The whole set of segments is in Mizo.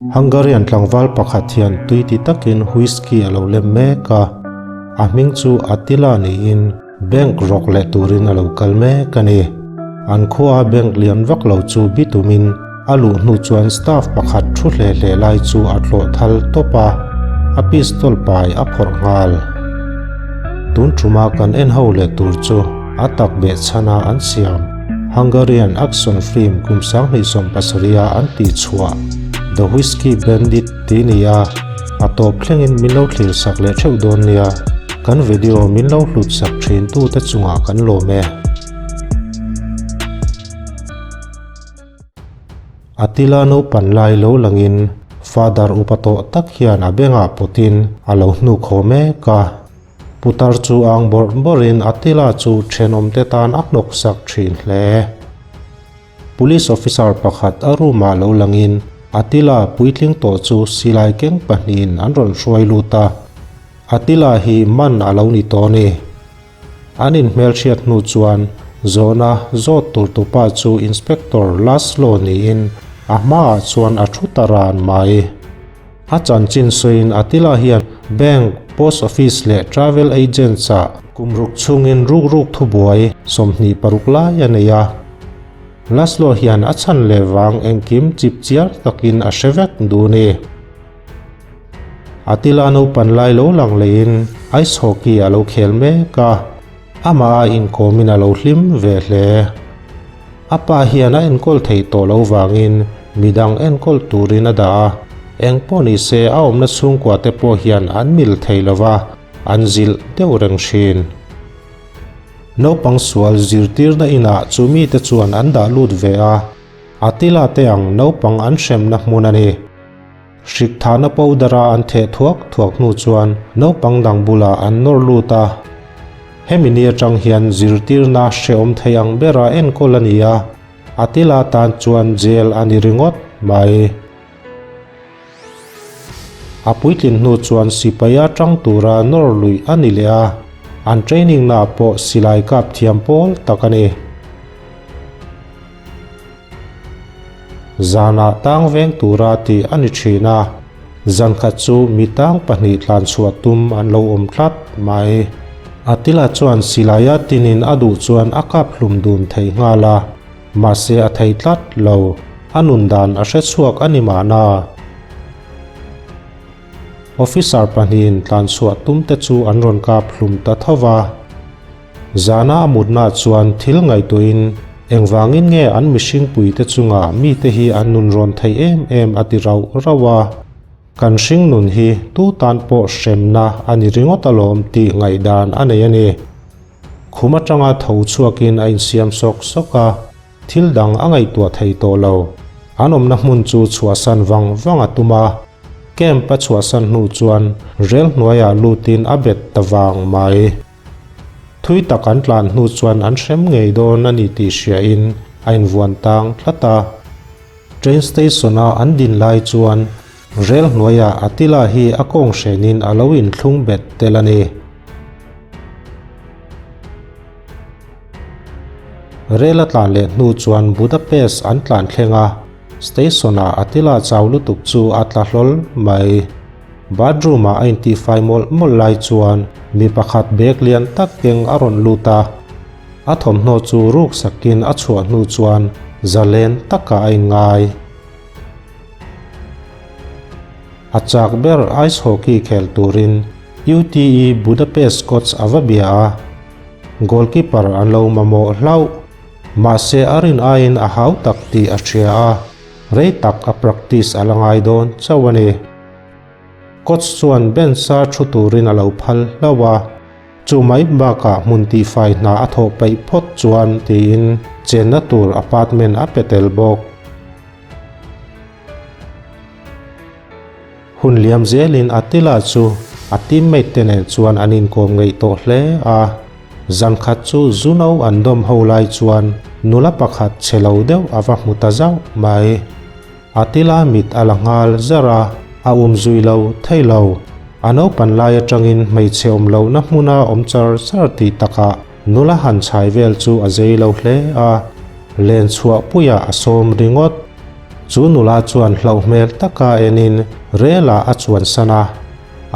Hungarian tlangval pakhat hian tui ti takin whisky a lo lem mek a, a hming chu Attila niin bank rawk leh turin a lo kal mek a ni. An khua bank lian vak lo chu bitumin a luh hnu chuan staff pakhat thu hle hle lai chu a tlawh thal tawp a, a pistol pai a phawrh nghal. Tun thuma kan en ho leh tur chu a tak beh chhana an siam. Hungarian action film kum 2017 a an tih chhuah The Whiskey Bandit tih ni a, a tawp thlengin min lo thlir sak leh theuh dawn nia, kan video min lo hlut sak thin tute chungah kan lawm e. Attila naupan lai lo langin Father upa tawh tak hian a bengah pawtin a lo hnuk haw mek a. Putar chu ang bawrh bawrhin Attila chu thenawmte tan a hnawksak thin hle. Police officer pakhat a room-ah lo langin Attila puitling tawh chu silai keng pahnihin an rawn hruai lut a. Attila hi man a lo ni tawh a ni. An inhmelhriat hnu chuan zawhna zawt tur tupa chu Inspector Laszlo niin a hmaah chuan a thu ta ran mai. A chanchin sawiin Attila hian Bank, Post Office leh Travel Agents-ah kum ruk chhungin rukruk thubuai 26 lai a nei a. Laszlo hian a chhan leh vang engkim chipchiar takin a hre vek duh ni. Attila naupan lai lo lang leiin ice hockey a lo khel mek a, amah a inkawmin a lo hlim ve hle. A pa hian a enkawl thei tawh lo vangin midang enkawl turin a dah a, eng pawh ni se a awmna chhungkua te pawh hian an mil thei lo va, an zilh deuh reng thin. Naupang sual zirtirna inah chu mite chuan an dah lut ve a, Attila te ang naupang an hremna hmun a ni. Hrik thahna powder-a an theh thuak thuak hnu chuan naupang dang bulah an nawr lut a. Hemi ni atang hian zirtirna hrehawm thei ang bera enkawl a ni a, Attila tan chuan jail a ni ringawt mai. A puitlin hnu chuan sipaia tang tura nawr luih a ni leh a, an training naah pawh silai kap thiam pawl tak a ni. Zanah tang veng tura tih a ni thin a, zan khat chu mi tang pahnih tlan chhuah tum an lo awm tlat mai. Attila chuan silaia tinin a duh chuan a kap hlum dun thei nghal a, mahse a thei tlat lo, a nun dan a hre chhuak a ni mahna. Officer pahnihin tlan chhuah tum te chu an rawn kap hlum ta tho va. Zana a mutna chuan thil ngaihtuahin engvangin nge an mihringpuite chunga mite hi an nun rawn theih em em a ti rauh rauh a. Kan hringnun hi tu tan pawh hremna a ni ringawt alawm tih ngaihdan a nei a ni. Khum atanga tho chhuakin a insiam sawk sawk a, thil dang a ngaihtuah thei tawh lo. An awmna hmun chu chhuahsan vang vang a tum a. Camp a chhuahsan hnu chuan rel hnuaiah lutin a bet ta vang mai. Thui tak an tlan hnu chuan an hrem ngei dawn a ni tih hriain a invuan tang tlat a. Train station-a an din lai chuan rel hnuaiah Attila hi a kawng hrenin a lo inthlung bet tel a ni. Rel a tlan leh hnu chuan Budapest an tlan thleng a, station-ah Attila chau lutuk chu a tla hlawl mai. Bathroom-ah a intihfai mawlh mawlh lai chuan mi pakhat bag lian tak keng a rawn lut a. A thawmhnaw chu ruk sakin a chhuah hnu chuan zalen takah a inngai. A chak ber ice hockey khel turin UTE Budapest coach a va bia a. Goalkeeper an lo mamawh hlauh. Mahse a rin aiin a hau tak tih a hria a. Rei tak a practice a la ngai dawn chauh a ni. Coach chuan bench-a thu turin a lo phal hlauh a, chu mai bakah hmun tihfai hna a thawh peih phawt chuan tiin chenna tur apartment a pe tel bawk. Hun liam zelin Attila chu a teammate te nen chuan an inkawm ngeih tawh hle a. Zan khat chu Zuno an dawm ho lai chuan nula pakhat chhe lo deuh a va hmu ta zauh mai. Attila mit a la nghal zar a, a um zui lo thei lo. A naupan lai atangin hmeichhe awm lohna hmuna awm char char tih takah nula han chhai vel chu a zei lo hle a, len chhuah puiah a sawm ringawt. Chu nula chuan hlauh hmel taka enin rel-ah a chuansan a,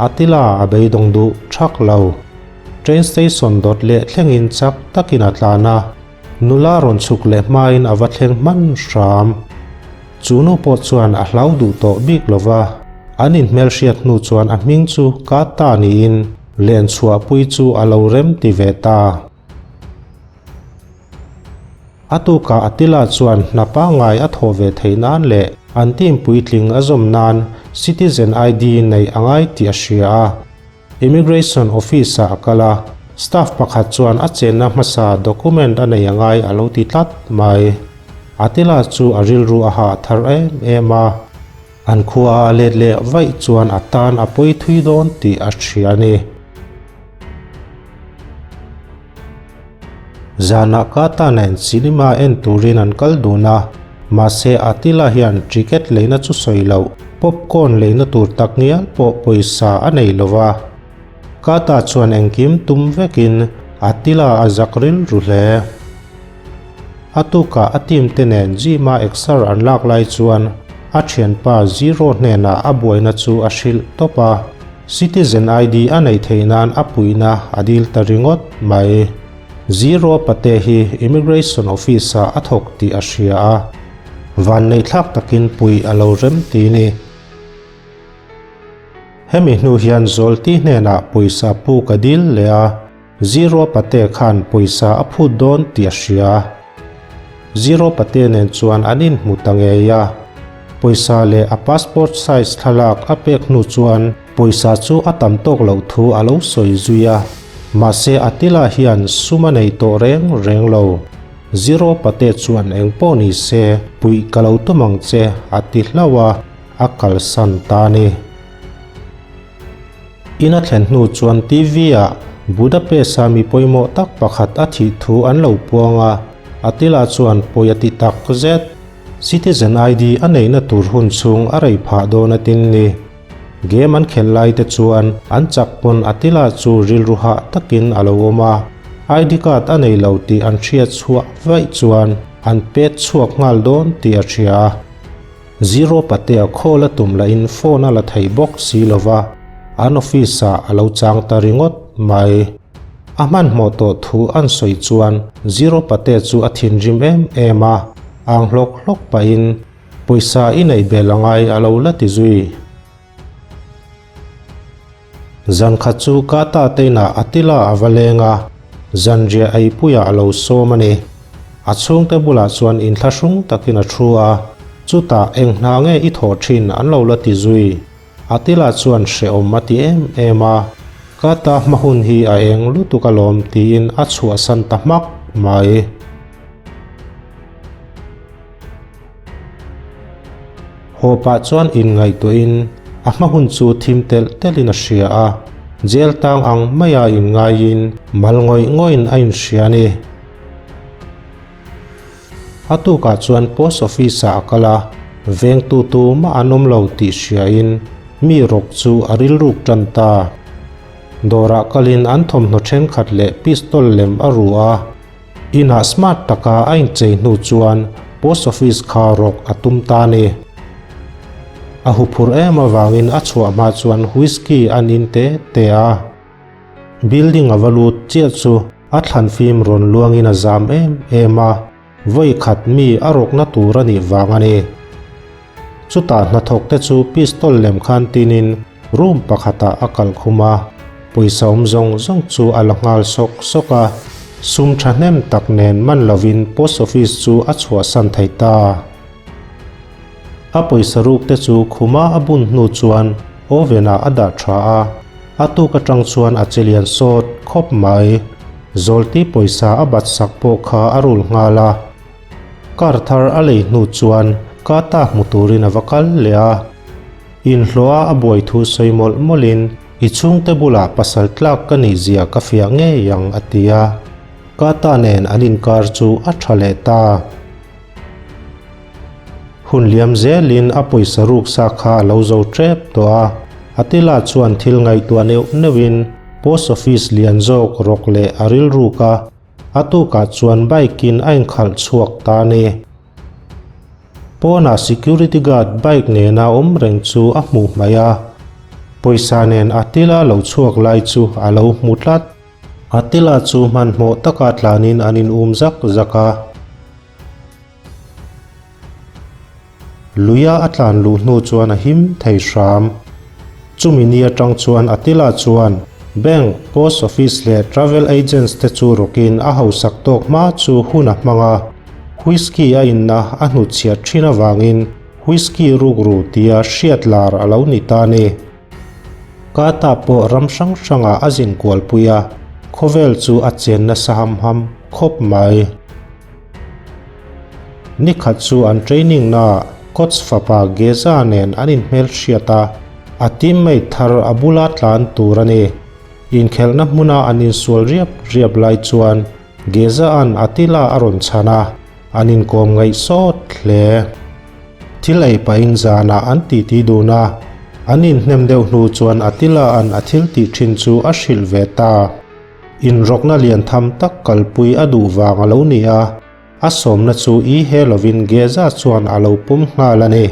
Attila a beidawng duh thak lo. Train station dawt leh thlengin chak takin a tlan a, nula rawn chhuk leh hmain a va thleng hman hram. Chu nu pawh chuan a hlau duh tawh bik lo va, an inhmelhriat hnu chuan a hming chu Kata niin len chhuahpui chu a lo rem ti ve ta. A tukah Attila chuan hna pangngai a thawh ve theih nan leh an team puitling a zawm nan Citizen ID neih a ngai tih a hria a. Immigration Office-ah a kal a, staff pakhat chuan a chenna hmasa document a nei a ngai a lo ti tlat mai. Attila chu a rilru a hah thar em em a. An khua a let leh vaih chuan a tan a pawi thui dawn tih a hria a ni. Zanah Kata nen cinema en turin an kal dun a, mahse Attila hian ticket leina chu sawi loh, popcorn leina tur tak ngial pawh pawisa a nei lo va. Kata chuan engkim tum vekin Attila a zak rilru hle. A tukah a team te nen gym a exer an lak lai chuan a thianpa Zero hnenah a buaina chu a hrilh tawp a. Citizen ID a neih theih nan a puihna a dil ta ringawt mai. Zero pate hi Immigration Office ah a thawk tih a hria a, vanneihthlak takin puih a lo rem ti ni. Hemi hnu hian Zawlti hnenah pawisa puk a dil leh a, Zero pate khan pawisa a phut dawn tih a hria. Zero pate nen chuan an inhmu ta ngei a. Pawisa leh a passport size thlalak a pek hnu chuan pawisa chu a tam tawk loh thu a lo sawi zui a. Mahse Attila hian sum a nei tawh reng reng lo. Zero pate chuan engpawh ni se puih ka lo tum ang che a ti hlauh a, a kalsan ta a ni. In a thlen hnu chuan TV-ah Budapest-a mi pawimawh tak pakhat a thih thu an lo puang a, Attila chuan pawi a ti tak zet. Citizen ID a neihna tur hun chhung a rei phah dawn a tin ni. Game an khelh lai te chuan an chak pawn Attila chu rilru hah takin a lo awm a, ID card a nei lo tih an hriat chhuah vaih chuan an pet chhuak nghal dawn tih a hria. Zero Patea call a tum lahin phone a la thei bawk si lo va, an office ah a lo chang ta ringawt mai. A hmanhmawh tawh thu an sawi chuan Zero Patea chu a thinrim em em a, ang hlawk hlawk pahin pawisa i neih bel angai a lo la ti zui. Zan khat chu Kata te inah Attila a va leng a, zanriah eipuiah a lo sawm a ni. A chhungte bulah chuan inthlahrung takin a thu a, chutah eng hna nge i thawh thin an lo la ti zui. Attila chuan hrehawm a ti em em a, Kata hma hun hi a eng lutuk alawm tiin a chhuahsan ta hmak mai. Haw pah chuan inngaihtuahin a hma hun chu thim telh telhin a hria a, jail tang ang maia inngaiin mal ngawih ngawhin a inhria a ni. A tukah chuan post office ah a kal a, vengtu tumah an awm lo tih hriain mi rawk chu a rilruk tan ta. Dawrah kalin an thawmhnaw thenkhat leh pistol lem a ru a. Inah smart taka a inchei hnu chuan post office kha rawk a tum ta a ni. A huphurh em avangin a chhuah hma chuan whisky an in te te a. Building a va lut chiah chu a thlan fim rawn luangin a zam em em a, vawi khat mi a rawkna tur a nih vang a ni. Chutah hnathawk te chu pistol lem khan tinin room pakhatah a kal khum a, pawisa awm zawng zawng chu a la nghal sawk sawk a, sum thahnem tak nen man lovin post office chu a chhuahsan thei ta. A pawisa ruk te chu khuma a bun hnu chuan oven ah a dah tha a, a tuk atang chuan a che lian sawt khawp mai. Zawlti pawisa a bat sak pawh kha a rul nghal a. Car thar a lei hnu chuan Kata hmu turin a va kal leh a. Inhlawh a a buai thu sawi mawlh mawlhin i chhungte bulah pasal tlak ka nih zia ka fiah ngei ang a ti a. Kata nen an inkar chu a tha leh ta. Hun liam zelin a pawisa ruk sa kha a lo zo tep tawh a. Attila chuan thil ngaihtuah neuh neuhin post office lian zawk rawk leh a rilruk a. A tukah chuan bike in a inkhalh chhuak ta a ni. Pawnah security guard bike nena awm reng chu a hmuh hmaih a, pawisa nen Attila lo chhuak lai chu a lo hmu tlat. Attila chu hmanhmawh taka tlanin an in um zak zak a. Luia a tlan luh hnu chuan a him thei hram. Chumi ni atang chuan Attila chuan Bank, Post Office leh Travel Agents te chu rawkin a hausak tawk hma chu hun a hmang a. Whisky a inna a hnutchhiat thin avangin Whisky rukru tia hriat lar a lo ni ta ni. Kata pawh ram hrang hrangah a zin kualpui a, khawvel chu a chen nasa ham ham khawp mai. Nikhat chu an training naah coach fapa Geza nen an inhmelhriat a, a teammate thar a bula tlan tur a ni. Inkhelhna hmuna an insual riap riap lai chuan Geza-a'n Attila a rawn chhan a, an inkawm ngaih sawt hle. Thil ei pahin zanah an titi dun a, an inhnem deuh hnu chuan Attila-a'n a thil tih thin chu a hrilh ve ta. Inrawkna lian tham tak kalpui a duh vang a lo ni a, a sawmna chu i he lovin Geza chuan a lo pawm nghal a ni.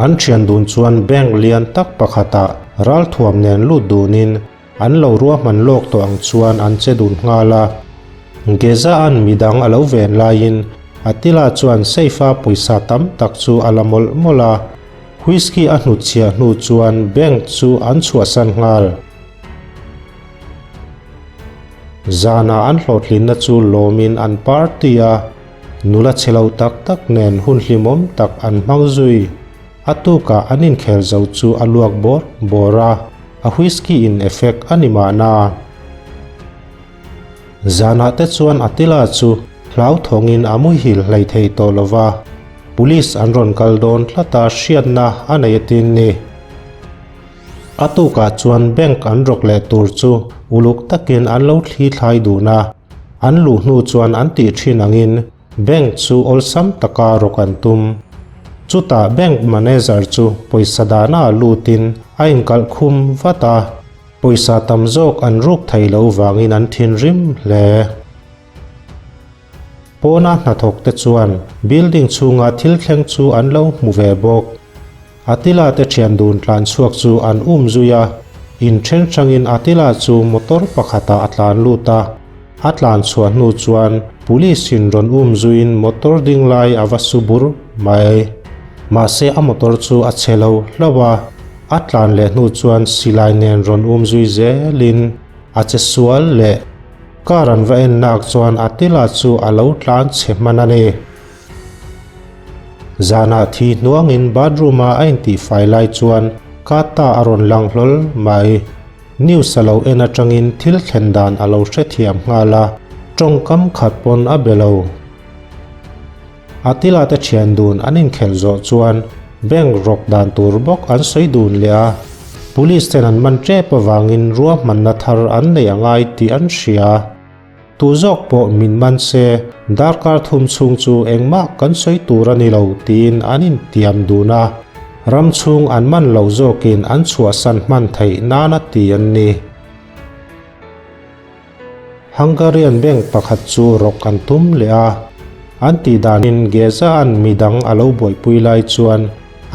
An thian dun chuan bank lian tak pakhatah ralthuam nen lut dunin an lo ruahman lawk tawh ang chuan an che dun nghal a. Geza-a'n midang a lo ven laiin Attila chuan safe-a pawisa tam tak chu a la mawlh mawlh a. Whisky a hnutchhiah hnu chuan bank chu an chhuahsan nghal. Zanah an hlawhtlinna chu lawmin an party a, nula chhe lo tak tak nen hun hlimawm tak an hmang zui. A tukah an inkhel zo chu a luak bawr bawr a, a whisky in effect a ni mahna. Zanah te chuan Attila chu hlauthawngin a muhil hlei thei tawh lo va, Police an rawn kal dawn tlat a hriatna a nei atin ni. A tukah chuan bank an rawk leh tur chu uluk takin an lo thli thlai dun a, an luh hnu chuan an tih thin angin bank chu awlsam taka rawk an tum. Chutah bank manager chu pawisa dahna ah lutin a inkalh khum vat a. Pawisa tam zawk an ruk thei lo vangin an thinrim hle. Pawna hnathawk te chuan building chhunga thil thleng chu an lo hmu ve bawk. Attila te thian dun tlan chhuak chu an um zui a, in then hrangin Attila chu motor pakhatah a tlan lut a. A tlan chhuah hnu chuan police in rawn um zuiin motor ding lai a va su bur mai. Mahse a motor chu a chhe lo hlauh a. A tlan leh hnu chuan silai nen rawn um zui zelin a che sual leh car an va en nak chuan Attila chu a lo tlan chhe hman a ni. Zanah thi hnuangin bathroom-a a intihfai lai chuan Kata a rawn lang hlawl mai. News a lo en atangin thil thlen dan a lo hrethiam nghal a, tawngkam khat pawn a be lo. Attila te thian dun an inkhelh zawh chuan bank rawk dan tur bawk an sawi dun leh a, police ten an man tep avangin ruahmanna thar an nei a ngai tih an hria. Tu zawk pawh min man se, darkar thum chhung chu engmah kan sawi tur a ni lo tiin an intiam dun a, ram chhung an man loh zawkin an chhuahsan hman theih nana ti an ni. Hungarian bank pakhat chu rawk an tum leh a, an tih danin Geza-a'n midang a lo buaipui lai chuan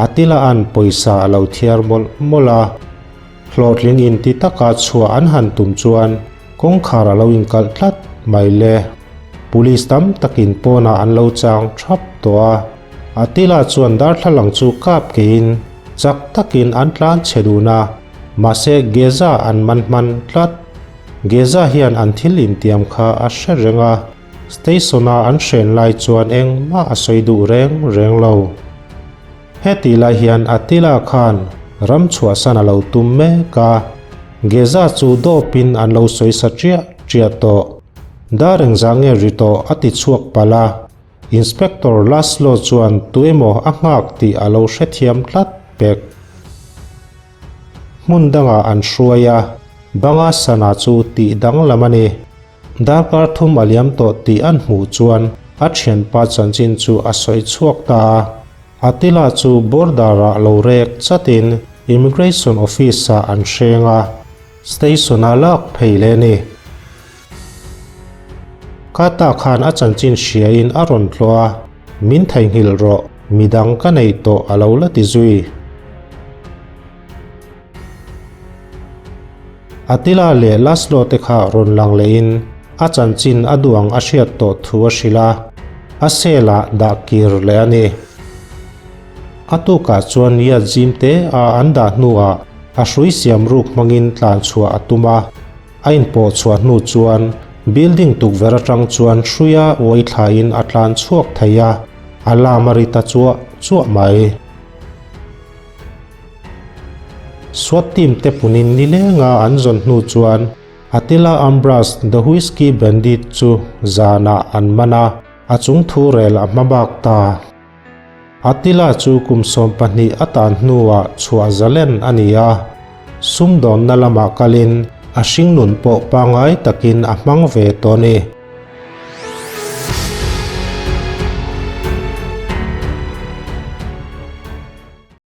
Attila-a'n pawisa a lo thiar mawlh mawlh a. Hlawhtling inti taka chhuah an han tum chuan kawngkhar a lo inkalh tlat mai le. Police tam takin pawnah an lo chang thap tawh a, Attila chuan darthlalang chu kap keiin chak takin an tlan chhe dun a, mahse Geza an man hman tlat. Geza hian an thil intiam kha a hre reng a, station-a an hren lai chuan engmah a sawi duh reng reng lo. Hetih lai hian Attila khan ram chhuahsan a lo tum mek a, Geza chu dawpin an lo sawi sa chiah chiah tawh. Dar engzah nge ri tawh a ti chhuak palh a, Inspector Laszlo chuan tuemaw a nghak tih a lo hrethiam tlat pek. Hmun dangah an hruai a, banga sana chu tih danglam a ni. Darkar thum a liam tawh tih an hmuh chuan a thianpa chanchin chu a sawi chhuak ta a. Attila chu border-ah lo rek chatin Immigration Office-ah an hreng a, station-a lak phei leh a ni. Kata khan a chanchin hriain a rawn tlawh a, Min theihnghilh rawh, midang ka nei tawh a lo la ti zui. Attila leh Laszlo te kha rawn lang lehin a chanchin a duang a hriat tawh thu a hrilh a, a cell ah dah kir leh a ni. A tukah chuan Yat zim te a an dah hnuah a hrui siam ruk hmangin tlan chhuah a tum a, a inpawh chhuah hnu chuan building tukverh atang chuan hruia uai thlain a tlan chhuak thei a, alarm a ri ta chuah chuah mai. SWAT team te punin nilenga an zawn hnu chuan Attila Ambras the Whiskey Bandit chu zanah an man a, a chung thu rel a hma bak ta. Attila chu kum 12 a tan hnuah chhuah zalen a ni a, sumdawnna lamah kalin a hringnun pawh pangngai takin a hmang ve tawh a ni.